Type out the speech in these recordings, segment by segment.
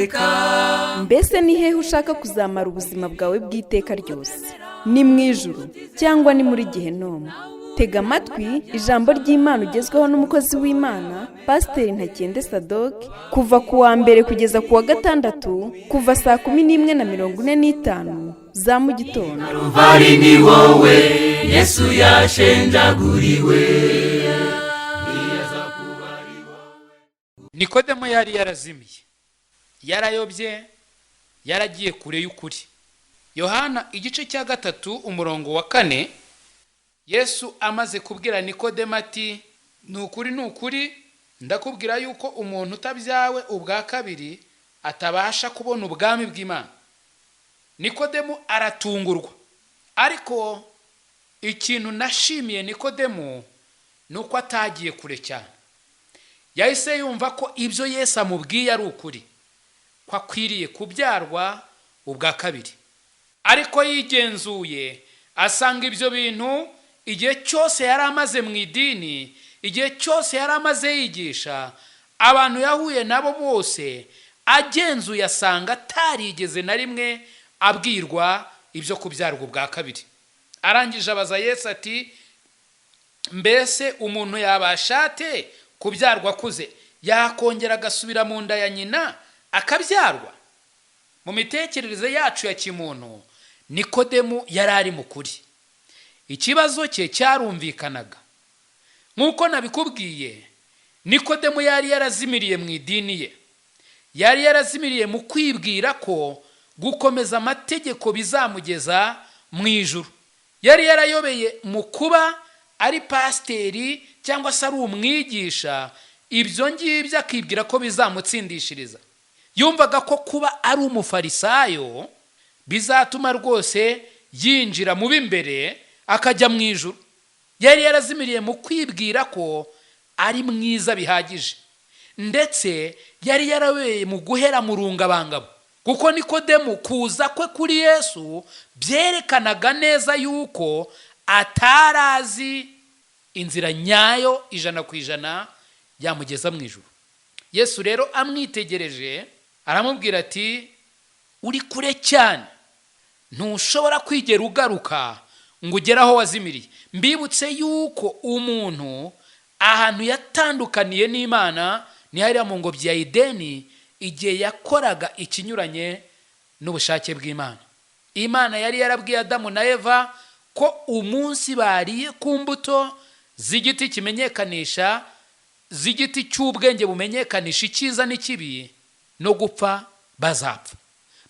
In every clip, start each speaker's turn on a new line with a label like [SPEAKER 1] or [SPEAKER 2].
[SPEAKER 1] Uwiteka.
[SPEAKER 2] Mbese ni hehe ushaka kuzamara ubuzima bwawe bw'iteka ryose? Ni mu ijuru cyangwa ni muri Gehinomu? Tega amatwi ijambo ry'Imana ugezweho n'umukozi w'Imana, Pasiteri Ntakende Sadoke, kuva ku wa mbere kugeza ku wa gatandatu, kuva 11:45 za mu gitondo.
[SPEAKER 1] Karuvari ni wowe Yesu yashenjaguriwe.
[SPEAKER 3] Nikodemo yari yarazimiye, yarayobye, yaragiye kure y'ukuri. Yohana igice cya 3 umurongo wa 4, Yesu amaze kubwira Nikodemo ati: "Ni ukuri, ni ukuri, ndakubwira yuko umuntu utabyawe ubwa kabiri atabasha kubona ubwami bw'Imana." Nikodemu aratungurwa, ariko ikintu nashimiye Nikodemu ni uko atagiye kure cyane. Yahise yumva ko ibyo Yesu amubwiye ari ukuri, ko akwiriye kubyarwa ubwa kabiri. Ariko yigenzuye asanga ibyo bintu igihe cyose yari amaze mu idini, igihe cyose yari amaze yigisha abantu yahuye nabo bose, agenzuye asanga atarigeze na rimwe abwirwa ibyo kubyarwa ubwa kabiri. Arangije abaza Yesu ati: "Mbese umuntu yabasha ate kubyarwa akuze? Yakongera agasubira mu nda ya nyina akabyarwa?" Mu mitekerereze yacu ya kimuntu, Nikodemu yari ari mu kuri. Ikibazo cye cyarumvikanaga. Nk'uko nabikubwiye, Nikodemu yari yarazimiriye mu idini ye, yari yarazimiriye mu kwibwira ko gukomeza amategeko bizamugeza mu ijuru. Yari yarayobeye mu kuba ari pasiteri cyangwa se ari umwigisha, ibyo ngibyo akibwira ko bizamutsindishiriza. Yumvaga ko kuba ari umufarisayo bizatuma rwose yinjira mu b'imbere akajya mu ijuru. Yari yarazimiriye mu kwibwira ko ari mwiza bihagije, ndetse yari yarabeye mu guhera mu rungabangabo, kuko Nikodemu kuza kwe kuri Yesu byerekanaga neza yuko atarazi inzira nyayo 100% yamugeza mu ijuru. Yesu rero amwitegereje aramubwira ati: "Uri kure cyane, ntushobora kwigera ugaruka ngo ugere aho wazimiriye." Mbibutse yuko umuntu ahantu yatandukaniye n'Imana ni hariya mu ngobyi ya Edeni, igihe yakoraga ikinyuranye n'ubushake bw'Imana. Imana yari yarabwiye Adamu na Eva ko umunsi bariye ku mbuto z'igiti kimenyekanisha, z'igiti cy'ubwenge bumenyekanisha icyiza n'ikibi, no gupfa bazapfa.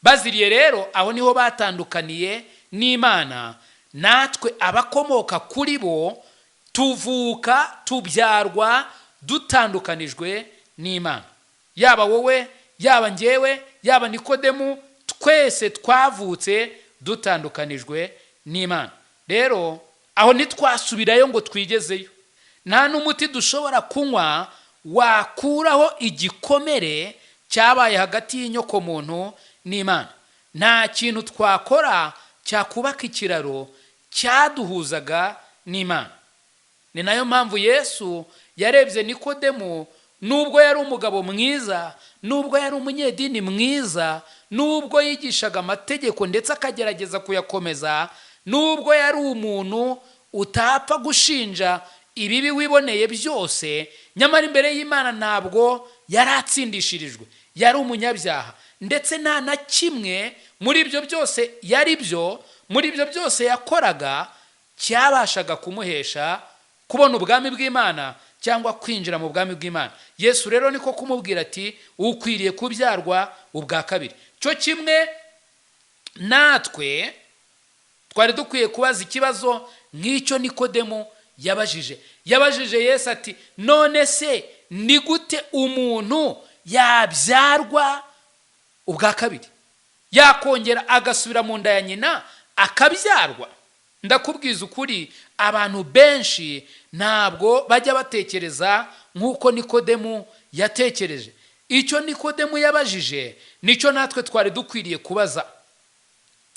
[SPEAKER 3] Baziriye rero aho niho batandukaniye n'Imana. Natwe abakomoka kuri bo tuvuka tubyarwa dutandukanijwe n'Imana. Yaba wowe, yaba njyewe, yaba Nikodemu, twese twavutse dutandukanijwe n'Imana. Rero aho ntitwasubirayo ngo twigezeyo. Nta n'umuti dushobora kunywa wakuraho igikomere cyabaye hagati y'inyokomuntu n'Imana. Nta kintu twakora cyakubaka ikiraro cyaduhuzaga n'Imana. Ni nayo mpamvu Yesu yarebye Nikodemu, nubwo yari umugabo mwiza, nubwo yari umunyedini mwiza, nubwo yigishaga amategeko ndetse akagerageza kuyakomeza, nubwo yari umuntu utapfa gushinja ibibi wiboneye byose, nyamara imbere y'Imana ntabwo yari atsindishirijwe, yari umunyabyaha, ndetse nta na kimwe muri ibyo byose yari byo, muri ibyo byose yakoraga cyabashaga kumuhesha kubona ubwami bw'Imana cyangwa kwinjira mu bwami bw'Imana. Yesu rero niko kumubwira ati: "Ukwiriye kubyarwa ubwa kabiri." Cyo kimwe natwe twari dukwiye kubaza ikibazo nk'icyo Nikodemu yabajije. Yabajije Yesu ati: "None se ni gute umuntu yabyarwa ubwa kabiri? Yakongera agasubira mu nda ya nyina akabyarwa?" Ndakubwiza ukuri, abantu benshi ntabwo bajya batekereza nk'uko Nikodemu yatekereje. Icyo Nikodemu yabajije nicyo natwe twari dukwiriye kubaza.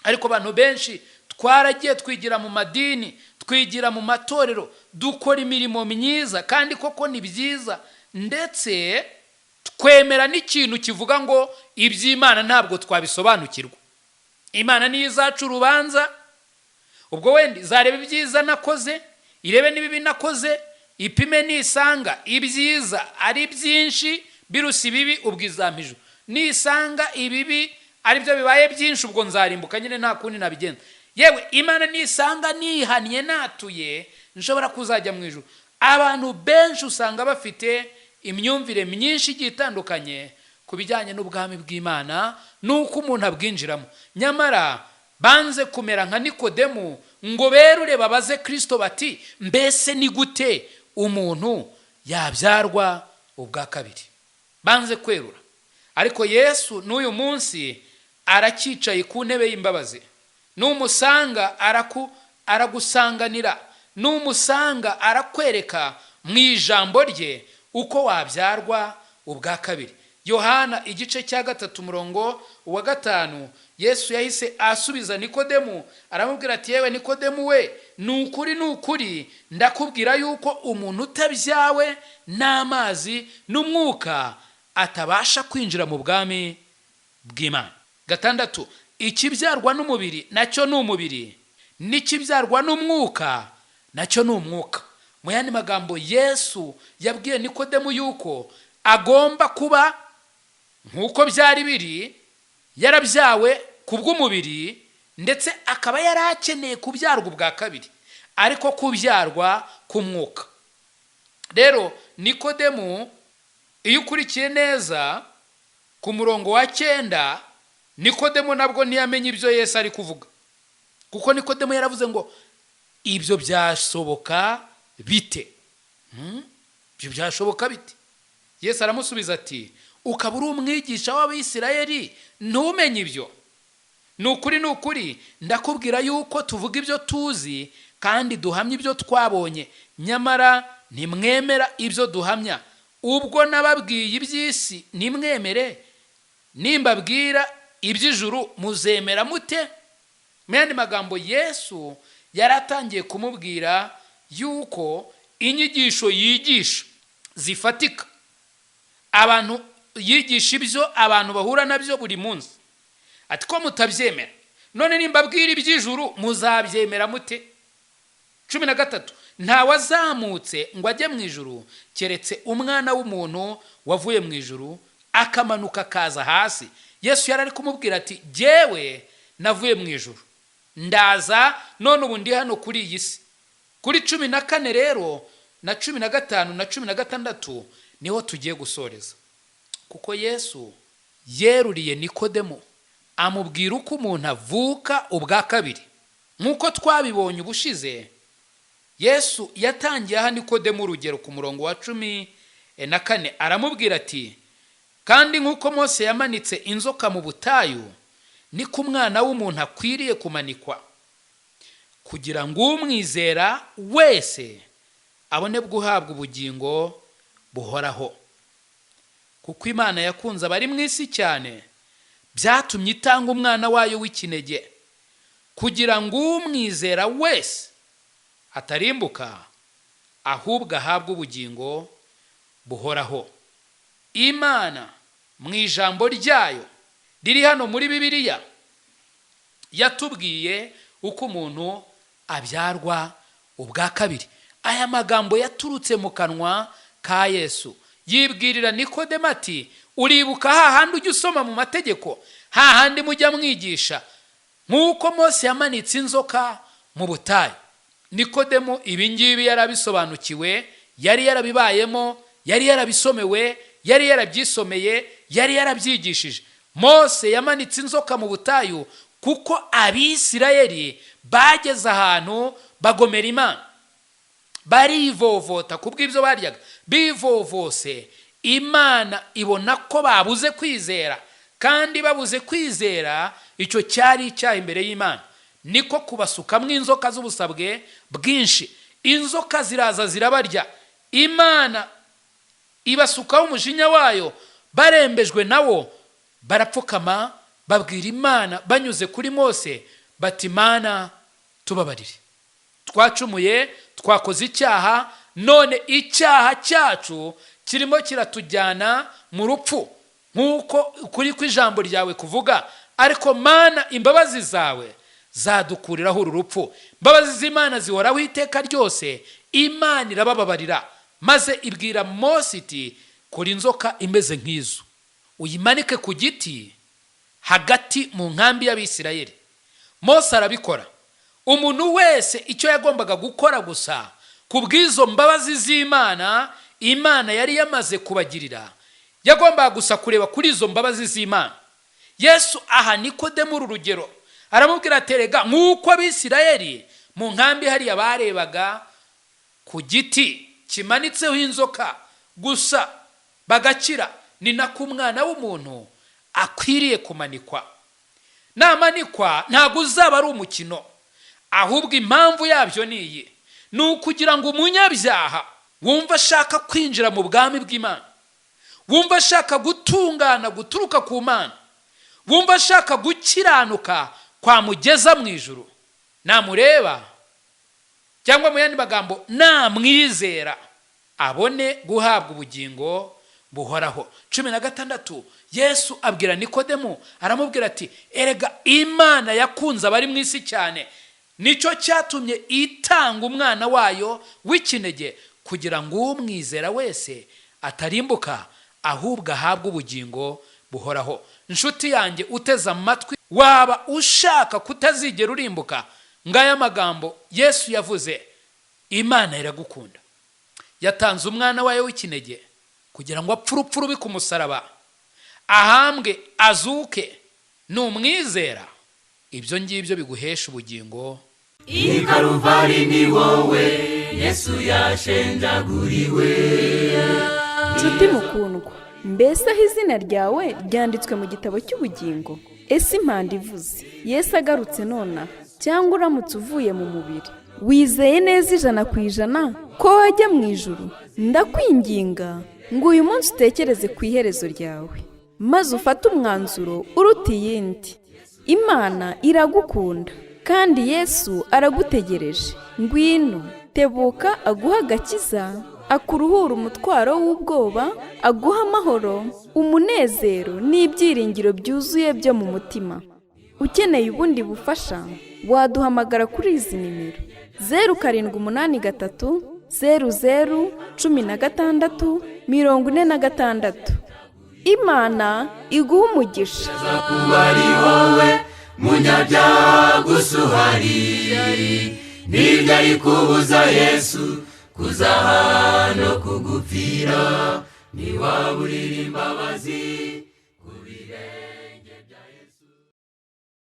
[SPEAKER 3] Ariko abantu benshi twaragiye twigira mu madini, twigira mu matorero, dukora imirimo myiza, kandi koko ni byiza, ndetse Kwemera n'ikintu kivuga ngo iby'Imana ntabwo twabisobanukirwa. Imana niyo izaca urubanza, ubwo wenda izareba ibyiza nakoze, irebe n'ibibi nakoze, ipime, nisanga ibyiza ari byinshi birusa ibibi, ubwo izampa ijuru. Nisanga ibibi ari byo bibaye byinshi, ubwo nzarimbuka nyine, nta kundi nabigenza. Yewe, Imana nisanga nihannye natuye, nshobora kuzajya mu ijuru. Abantu benshi usanga bafite imyumvire myinshi igiye itandukanye ku bijyanye n'ubwami bw'Imana n'uko umuntu abwinjiramo. Nyamara banze kumera nka Nikodemu ngo berure babaze Kirisito bati: "Mbese ni gute umuntu yabyarwa ubwa kabiri?" Banze kwerura. Ariko Yesu n'uyu munsi aracyicaye ku ntebe y'imbabazi. Numusanga aragusanganira, numusanga arakwereka mu ijambo rye uko wabyarwa ubwa kabiri. Yohana igice cya 3, umurongo wa 5, Yesu yahise asubiza Nikodemu, aramubwira ati: "Yewe Nikodemu we, ni ukuri, ni ukuri, ndakubwira yuko umuntu utabyawe n'amazi n'umwuka atabasha kwinjira mu bwami bw'Imana." 6, ikibyarwa n'umubiri nacyo ni umubiri, n'ikibyarwa n'umwuka nacyo ni umwuka. Mu yandi magambo, Yesu yabwiye Nikodemu yuko agomba kuba nk'uko byari biri, yarabyawe ku bw'umubiri, ndetse akaba yari akeneye kubyarwa ubwa kabiri, ariko kubyarwa k'umwuka. Rero Nikodemu, iyo ukurikiye neza ku murongo wa 9, Nikodemu nabwo ntiyamenye ibyo Yesu ari kuvuga, kuko Nikodemu yaravuze ngo: "Ibyo byashoboka bite? Ibyo byashoboka bite?" Yesu aramusubiza ati: "Ukaba uri umwigisha w'Abisirayeli, ntumenye ibyo? Ni ukuri, ni ukuri, ndakubwira yuko tuvuga ibyo tuzi kandi duhamya ibyo twabonye, nyamara ntimwemera ibyo duhamya. Ubwo nababwiye iby'isi ntimwemere, nimbabwira iby'ijuru muzemera mute?" Mu yandi magambo, Yesu yari atangiye kumubwira yuko inyigisho yigisha zifatika, abantu yigisha ibyo abantu bahura nabyo buri munsi, ati: "Ko mutabyemera, none nimbabwira iby'ijuru muzabyemera mute?" 13, ntawazamutse ngo ajye mu ijuru keretse Umwana w'umuntu wavuye mu ijuru akamanuka akaza hasi. Yesu yari ari kumubwira ati: "Jyewe navuye mu ijuru, ndaza, none ubu ndi hano kuri iyi si." Kuri 14 rero na 15 na 16 niho tugiye gusoreza, kuko Yesu yeruriye Nikodemo, amubwira uko umuntu avuka ubwa kabiri. Nk'uko twabibonye ubushize, Yesu yatangiye aha Nikodemo urugero ku murongo wa 14, aramubwira ati: "Kandi nk'uko Mose yamanitse inzoka mu butayu, niko Umwana w'umuntu akwiriye kumanikwa, kugira ngo umwizera wese abone guhabwa ubugingo buhoraho. Kuko Imana yakunze abari mu isi cyane, byatumye itanga Umwana wayo w'ikinege, kugira ngo umwizera wese atarimbuka, ahubwo ahabwe ubugingo buhoraho." Imana mu ijambo ryayo riri hano muri Bibiliya yatubwiye uko umuntu abyarwa ubwa kabiri. Aya magambo yaturutse mu kanwa ka Yesu. Yibwirira Nikodemo ati: "Uribuka hahandi ujya usoma mu mategeko, hahandi mujya mwigisha, nk'uko Mose yamanitse inzoka mu butayu?" Nikodemo ibi ngibi yarabisobanukiwe, yari yarabibayemo, yari yarabisomewe, yari yarabyisomeye, yari yarabyigishije. Mose yamanitse inzoka mu butayu kuko Abisirayeli bageze ahantu bagomera Imana, barivovota kubw'ibyo baryaga. Bivovose, Imana ibona ko babuze kwizera, kandi babuze kwizera icyo cyari icyaha imbere y'Imana, niko kubasukamo inzoka z'ubusabwe bwinshi. Inzoka ziraza zirabarya. Imana ibasukaho umujinya wayo. Barembejwe nawo, barapfukama, babwira Imana banyuze kuri Mose bati: "Mana, tubabarire, twacumuye, twakoze icyaha, none icyaha cyacu Kirimo kiratujyana mu rupfu nk'uko ukuri kw'ijambo ryawe kuvuga. Ariko Mana, imbabazi zawe zadukuriraho uru rupfu. Imbabazi z'Imana zihoraho iteka ryose. Imana irabababarira, maze ibwira Mose iti: "Kora inzoka imeze nk'izo, uyimanike ku giti hagati mu nkambi y'Abisirayeli." Mose arabikora. Umuntu wese icyo yagombaga gukora gusa ku bw'izo mbabazi z'Imana Imana yari yamaze kubagirira, yagombaga gusa kureba kuri izo mbabazi z'Imana. Yesu aha Nikodemu uru rugero, aramubwira: "Terega nk'uko Abisirayeli mu nkambi hariya barebaga ku giti kimanitseho inzoka gusa bagakira, ni nako Umwana w'umuntu akwiriye kumanikwa. Namanikwa ntabwo uzaba ari umukino, ahubwo impamvu yabyo ni iyi: ni ukugira ngo umunyabyaha wumva ashaka kwinjira mu bwami bw'Imana, wumva ashaka gutungana guturuka ku Mana, wumva ashaka gukiranuka kwamugeza mu ijuru, namureba, cyangwa mu yandi magambo namwizera, abone guhabwa ubugingo buhoraho." 16, Yesu abwira Nikodemu, aramubwira ati: "Erega Imana yakunze abari mu isi cyane, nicyo cyatumye itanga umwana wayo w'ikinege, kugira ngo umwizera wese atarimbuka, ahubwo ahabwe ubugingo buhoraho." Inshuti yanjye uteze amatwi, waba ushaka kutazigera urimbuka? Ngaya magambo Yesu yavuze: Imana iragukunda, yatanze umwana wayo w'ikinege kugira ngo apfe urupfu rubi ku musaraba, ahambwe, azuke. Numwizera, ibyo ngibyo biguhesha ubugingo.
[SPEAKER 1] I Karuvari ni wowe Yesu yashenjaguriwe.
[SPEAKER 2] Nshuti mukundwa, mbese aho izina ryawe ryanditswe mu gitabo cy'ubugingo? Ese impanda ivuze, Yesu agarutse nonaha, cyangwa uramutse uvuye mu mubiri, wizeye neza 100% ko wajya mu ijuru? Ndakwinginga ngo uyu munsi utekereze ku iherezo ryawe, maze ufate umwanzuro uruta iyindi. Imana iragukunda kandi Yesu aragutegereje. Ngwino, tebuka aguha agakiza, akuruhura umutwaro w'ubwoba, aguha amahoro, umunezero n'ibyiringiro byuzuye byo mu mutima. Ukeneye ubundi bufasha, waduhamagara kuri izi nimero: 0783 00 16 46. Imana iguha umugisha.
[SPEAKER 1] Kuba ari wowe munyabyaha gusa uhari, nibyo ari kubuza Yesu kuzaha no kugupfira, ntiwaburira imbabazi.